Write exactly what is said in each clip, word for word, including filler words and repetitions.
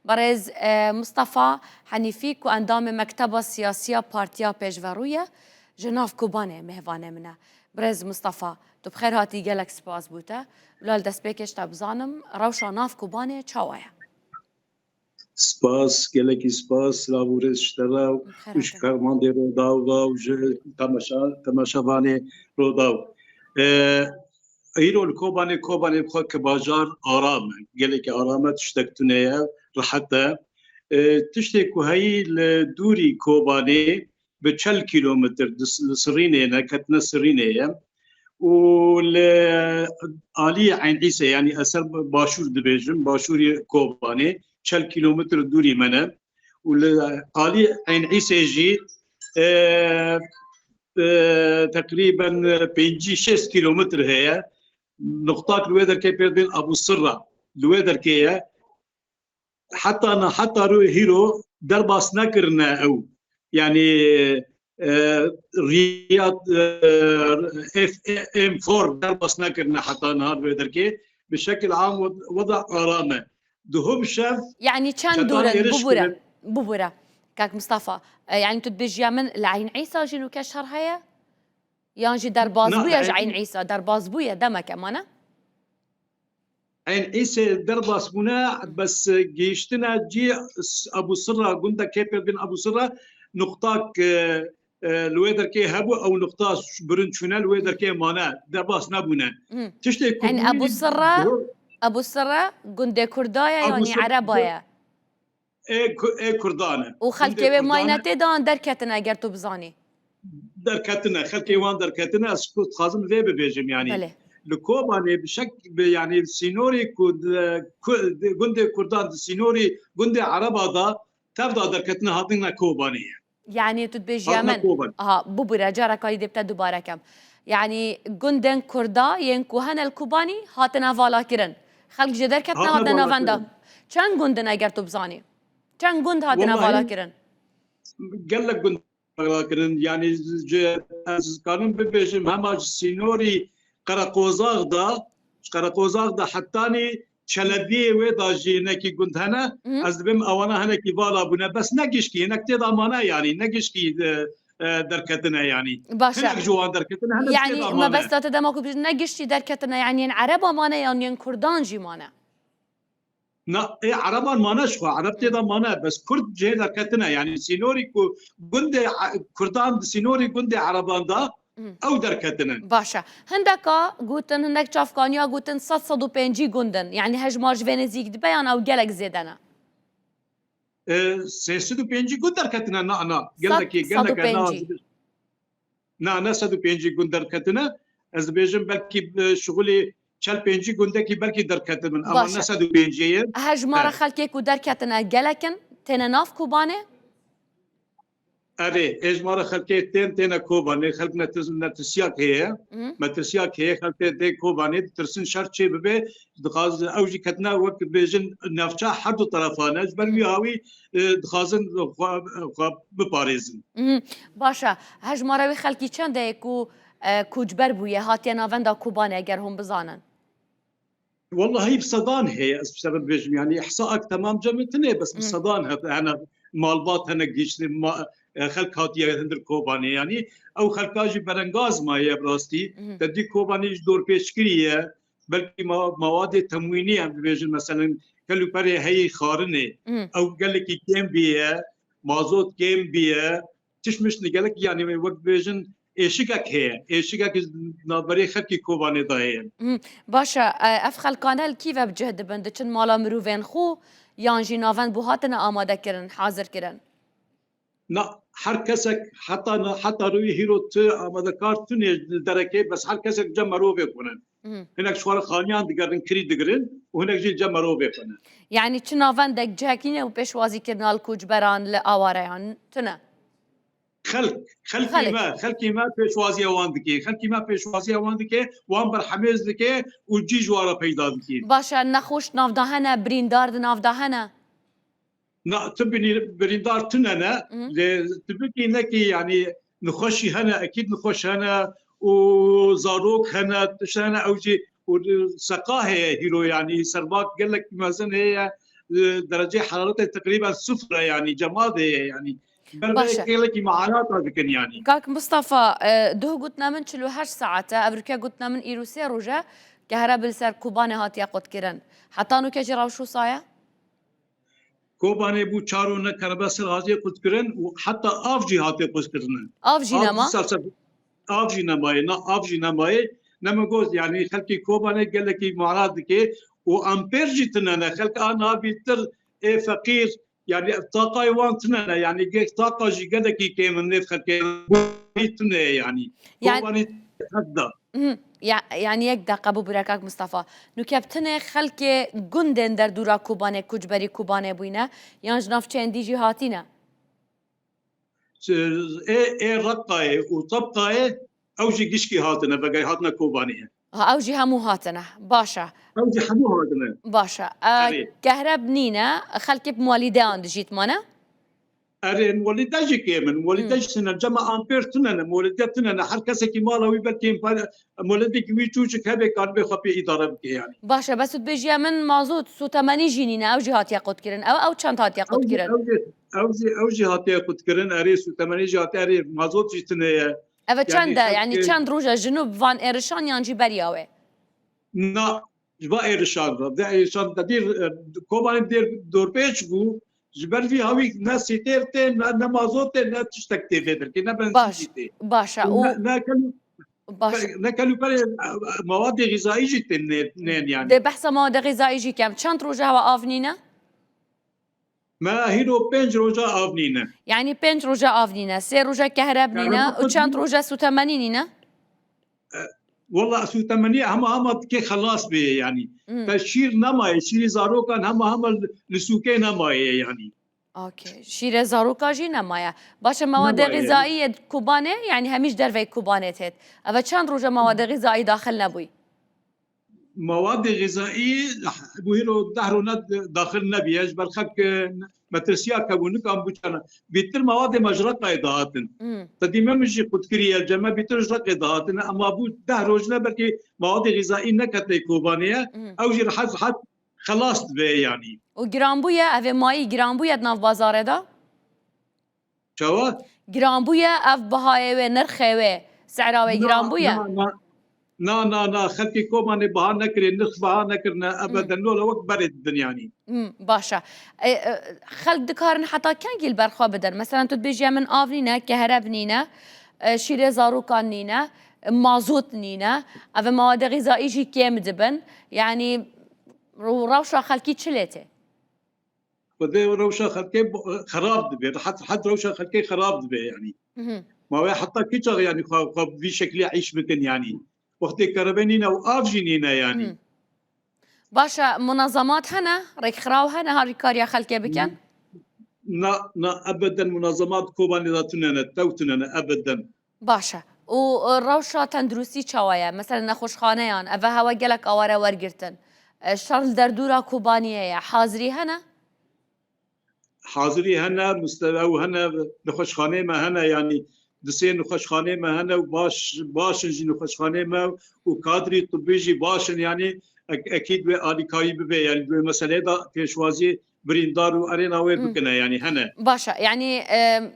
Birêz, e, Mustafa Henîfî ku endamê Mekteba Siyasî ya Partiya Pêşverû ye, ji nav Kobanê mêvanê min e. Birêz Mustafa, tu bi xêr hatî, gelek spas bo te. Bila li destpêkê ji te bizanim, rewşa nav Kobanê çawa ye? Spas, gelekî spas, silav û rêz ji te re û ji fermandê Rodaw ve û ji temaşa-, temaşevanê Rodaw. E, Îro li Kobanê, Kobanê bi xwe ke bajar aram e, gelekî aram e, tiştek tune ye, rehet e. E, tiştê ku heyî li dûrî Kobanê bi çel kîlometr di s-, li Sirînê ne, ketine Sirînê ye. Û li alî Eyn Îsê, yanî ez ser başûr dibêjim, başûrê Kobanê, çel kîlometr dûrî me ne. Û li alî Eyn Îsê jî, e, e, teqrîben pêncî şêst kîlometr heye. Nuqtak li wê derkê pê dibên Abu Sirra. Li wê derkê ye. Heta na, heta ro hîro derbas nekirine ew. Yanî, e, Riyad, e, F M four derbas nekirine heta niha li wê derkê. Bi şekil am wed-, weda aram e. Duhum şev Yanî çend dûr in? Bibûre. Bibûre. Kak Mistefa, e, yanî tu dibêjî ya min li Eyn Îsa jî nûke şer heye? Yan jî derbas bûye ji Eyn Îsa? Derbas bûye, demeke mane? Eyn Îsê derbas bûne, bes gihiştine cî s-, Abu Sirra, gundekê pê dibên Abu Sirra, nuqtak, e, e, li wê derkê hebû, ew nuqta birin çûne, li wê derkê mane, derbas nebûne. Hı. Tiştê ku Yanî bûyî Ebu Sirra, Ebu Sirra gundê Kurda ye, Abu yanî Sirra Ereba ye? Ê Ku-, ê Kurdan e. Û xelkê wê mayne tê de an derketine, eger tu bizanî? Derketine, xelkê wan derketine, ez ku dixwazim vê bibêjim, yanî. Belê. Li Kobanê bi şek-, bi, yanî sînorê ku di, ku, di gundê Kurdan di sînorê gundê Ereba de tev de derketine hatine Kobanê ye. Yanî tu dibêjî ya min. Aha, bibûre, careka dî dê bi te dubare kem. Yanî gundên Kurda yên ku hene li Kobanî hatine vala kirin. Xelk jê derketine hatine navenda. Çend gund in eger tu bizanî? Çend gund hatine vala kirin? Gelek gund vala kirin. Yanî ji, ez karim bibêjim hema ji sînorî Qereqozax de, ji Qereqozax de hetanî Çelebiyê wê de jî hinekî gund hene. Hı. Ez dibêm ewana hinekî vala bûne. Bes ne gişkî, hinek tê de mane yanî. Ne gişkî, e, e, derketine yanî. Baş e. Hinek ji wan derketine, hinek tê de mane. Yanî mebesta te dema ku bijî ne giştî derketine, yanî yên Ereba mane yan yên Kurdan jî mane? Na, ê Ereban mane ji xwe, Ereb tê de mane, bes Kurd jê derketine. Yanî sînorî ku gundê E-, Kurdan di sînorî gundê Ereban de, Hı. ew derketine. Baş e. Hindeka gotin, hinek çavkaniya gotin sed, sed û pêncî gund in. Yanî hejmar ji vê nêzîk dibe yan ew gelek zêde ne? E, sê sed û pêncî gund derketine, na, na. Gelekî, gelek e, na. Sed û pêncî. Na, ne sed û pêncî gund derketine. Ez dibêjim belkî, e, şixulî çel pêncî gundekî belkî derketibin. Ama ne sed û pêncî ye. Hejmara xelkê ku derketine gelek in, têne nav Kobanê? Erê, hejmara xelkê tên, têne Kobanê. Xelk netir-, netirsiyak heye. Hı. Metirsiyak heye, xelk tê, tê Kobanê, ditirsin şer çê bibe. Dixwaz ew jî ketine wek dibêjin navça her du terefan e. Ji ber wî hawî, e, dixwazin xwe, xwe biparêzin. Mhm. Baş e. Hejmara wê xelkî çend e ku, e, koçber bûye, hatiye navenda Kobanê, eger hûn bizanin? Wellahî bi sedan heye, ez bi sedan bibêjim. Yanî ihsaak temam cem tune, bes bi sedan he-, hene malbat, hene gişt, ma-, e, xelk hatiye hundir Kobanê. Yanî ew xelka jî berengaz maye bi rastî. Mhm. Te dî Kobanê jî dorpêçkirî ye. Belkî ma-, mawadê temwînî em dibêjin, meselen, kelûperê heyî xarinê, Hmm. ew gelekî kêm bîye, mazot kêm bîye, tişt mişt gelek, yanî wek dibêjin, êşikek heye. Êşikek navberê xelkî Kobanê de heye. Hmm. Baş e, e, ev xelkane li kî ve bi cih dibin? Diçin mala mirovên xwe yan jî navend bo hatine amade kirin, hazir kirin? Na, her kesek heta na, heta rûyê hîro tu amadekar tune li derekê, bes her kesek cem merovê xwe ne. Mhm. Hinek ji xwe re xaniyan digerin, kirî digirin û hinek jî cem merovê xwe ne. Yanî çi navendek cihekî ne û pêşwazîkirina li koçberan, li awareyan tune? Xelk, xelkî Xelk. me, xelkî me pêşwaziya wan dike. Xelkî me pêşwaziya wan dike, wan berhemêz dike û cî ji wan re peyda dike. Baş e, nexweş di nav de hene, birîndar di nav de hene? Na, tu binî-, birîndar tune ne, Mhm. lê tu bikî nekî, yanî nexweşî hene, ekîd nexweş hene û zarok hene, tişt hene, ew jî û seqa heye hîro, yanî serbak gelek mezin heye, e, derecê heraretê teqrîben sifir e, yanî cemadê ye, yanî. Ji ber vê Baş e. Gelekî muanata dikin, yanî. Kak Mistefa, e, duh gotine min çil û heşt saet e, evroke gotine min îro sê roj e, kehrebi li ser Kobanê hatiye qutkirin. Heta nûke jî rewş wisa ye? Kobanê bû çar roj ne kehrebi ser hatiye qutkirin û heta av jî hatiye qutkirin. Av jî Av nema? Ser, ser, av jî nemaye, na av jî nemaye. Ne min got, yanî xelkê Kobanê gelekî mara dike û amper jî tune ne. Xelk a niha bîtir ê feqîr, yanî taqayê wan tune ne. Yanî ge-, taqa jî gelekî kêm in nêv xelkê tune ye yanî. Yanî Kobanî hevda. Mhm. Ya, yanî yek deqe bibûre kak Mistefa. Nûke bi tenê xelkê gundên derdora Kobanê koçberî Kobanê bûyne, yan ji navçeyên dî jî hatîne? Ê, ê Reqayê û Tebqayê ew jî gişkî hatine, vegay hatine Kobanê. Ha, ew jî hemû hatine. Baş e. Ew jî hemû hatine. Baş e. E, Erê. Kehreb nîne, xelkê bi molîdeyan dijît mane? Erê, molîde jî kêm in. Molîde Hmm. jî tune, cema amper tune ne, molîde tune ne. Her kesekî mala wî belkî pa-, molîdekî wî çûçik hebe karibe xwe pê îdare bike yanî. Baş e, bes tu dibêjî min mazot, sûtemenî jî nîne, ew jî hatiye qutkirin. Ew, ew çend hatiye Ew jî, qutkirin? ew jî, ew jî, ew jî hatiye qutkirin. Erê, sûtemenî jî hatiye, erê, mazot jî tune ye. Ev Yanî çend e? xelk, Yanî e, çend roj e ji nû bi van êrişan yan jî beriya wê? Na, ji va êrişan re. De êrişan de dîr, e, Kobanê dêr dorpêç bû. Ji ber vî hawî ne sîtêr tê, ne, ne mazot tê, ne tiştek tê vê derkê, ne benzîn Baş, jî tê. Baş e. Û ne, Û ne kelû-, baş. ne kelûperê, e, e, mawadê xîzayî jî tê nê-, nên yanî. Dê behsa mawadê xîzayî jî kem. Çend roj e hewa av nîne? Me hîro pênc roja av nîne. Yanî pênc roja av nîne, sê roja kehreb nîne Kehreb û çend nîne. roja sûtemenî nîne? E, wela sûtemenî hema hema dikê xelas bê yanî. Hmm. Te şîr nemaye, şîrê zarokan hema hema li, li sûkê nemaye yanî. Okey. Şîrê zaroka jî nemaye. Baş e, mawadê Nemaye. xîzayî yê Kobanê, yanî hemî ji derveyê Kobanê têt. Ev çend roja mawadê xîzayî daxil nebûy? Mawadê xîzayî bû hîro deh rûne daxil nebî. Ji ber xelk, e, metirsiya kebûnikan bû çana. Bîtir mawadê me ji Reqayê dihatin. Hmm. Te dî me min jî qutkirî ye, cem me bîtir ji Reqê dihatin. Ema bû deh roj ne belkî mawadê xîzayî nekete Kobanê ye. Hmm. Ew jî rehet rehet xelas dibe yanî. Û giran bûye, ev ê mayî giran bûye di nav bazarê de? Çawa? Giran bûye ev bihayê wê, nirxê wê, sehra wê giran bûye? Na, na, na, na, na, xelkê Kobanê biha nekirê, nirx biha nekirine, Hmm. ebeden lola wek berê didin yanî. Hmm, baş e. E, e, xelk dikarin heta kengî li ber xwe bidin? Meselen tu dibêjî min av nîne, kehreb nîne, e, şîrê zarokan nîne, e, mazot nîne, ev mawadê xîzayî jî kêm dibin. Yanî ro-, rewşa xelkî çi lê tê? Xwedê rewşa xelkê bo-, xerab dibe, rehet, rehet rewşa xelkê xerab dibe yanî. Mhm. Ma wê heta kî çax yanî xwe, xwe bi vî şeklî îş bikin yanî? Wextê kerebe nîne û av jî nîne yanî. Mhm. Baş e, munazemat hene, rêkxiraw hene, harîkariya xelkê bikin? Na, na, ebeden munazemat Kobanê de tune ne, tew tune ne, ebeden. Baş e. Û, e, rewşa tenduristî çawa ye? Mesela nexweşxaneyan, ev hewa gelek aware wergirtin. E, şer li derdora Kobaniyê ye. Hazirî hene? Hazirî hene, muste-, ew hene, nexweşxaneyê me hene, yanî di sê nexweşxaneyê me hene û baş, baş in jî nexweşxaneyê me û kadrî tibbî jî baş in, yanî ek-, ekîd wê alîkarî bibe, yanî di wê meseleyê de pêşwazî birîndar û erêna wê Hmm. bikine, yanî hene. Baş e, yanî, e,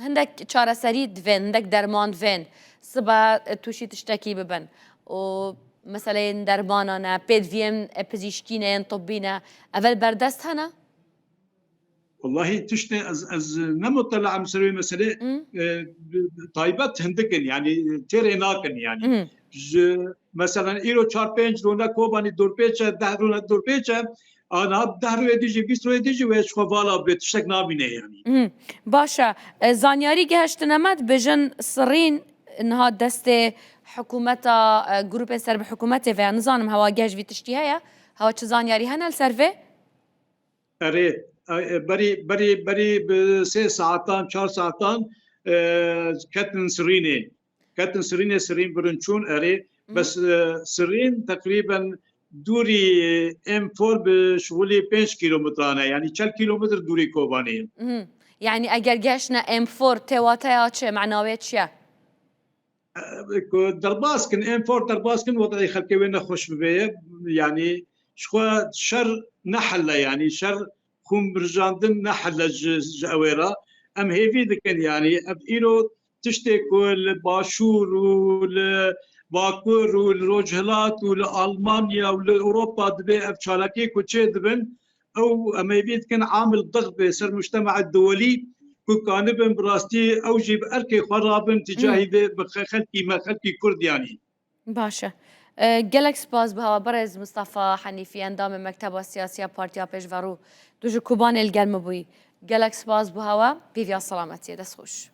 hindek çareserî divên, hindek derman divên, sibe, e, tûşî tiştekî bibin û meseleyên dermanan e, pêdiviyên, e, pizîşkî ne, yên tibbî ne, ev li berdest hene? Wellahî tiştê ez, ez ne mutela em ser wê meselê, Hmm. e, taybet hindik in, yanî têrê nakin yanî. Hmm. Ji, meselen îro çar pênc rûne Kobanî dorpêç e, deh rûne dorpêç e, a niha deh rûyê dî jî, bîst rûyê dî jî wê ji xwe vala bê, tiştek nabîne yanî. Hmm. Baş e. E, zanyarî gehiştine me, dibêjin sirîn niha destê hikûmeta, e, grûpên ser bi hikûmetê ve, nizanim hewa geh ji vî tiştî heye, hewa çi zanyarî hene li ser vê? Erê, e, e, berî, berî, berî bi sê saetan, çar saetan, e, ketin sirînê. Ketin sirînê, sirîn birin çûn, erê. Hı hı. Bes, e, sirîn teqrîben dûrî M four bi şixulî pênc kîlometran e. Yanî çel kîlometr dûrî Kobanê ye. Hı hı. Yanî eger gehiştine M four tê wateya çi? Mena wê çi ye? E, ku derbas kin, M four derbas kin, wedayê xelkê wê nexweş bibe ye. Yanî Ji xwe şer ne hel e, yanî şer xûn birjandin ne hel e ji, ji ewê re. Em hêvî dikin, yanî ev îro tiştê ku li Başûr û li Bakur û li Rojhilat û li Almanya û li Ewropa dibê ev çalakiyê ku çê dibin, ew em hêvî dikin amil dixf bê ser mujtema dewelî ku kanibin bi rastî ew jî bi erkê xwe rabin tîcahî vê bi xe-, xelkî me, xelkî Kurd yanî. Baş e. E, gelek spas bi hewa berêz Mistefa Henîfî, endamê Mekteba Siyasî ya Partiya Pêşverû. Tu ji Kobanê li gel min bûyî. Gelek spas bi hewa, pêviya selametiyê. Dest xweş.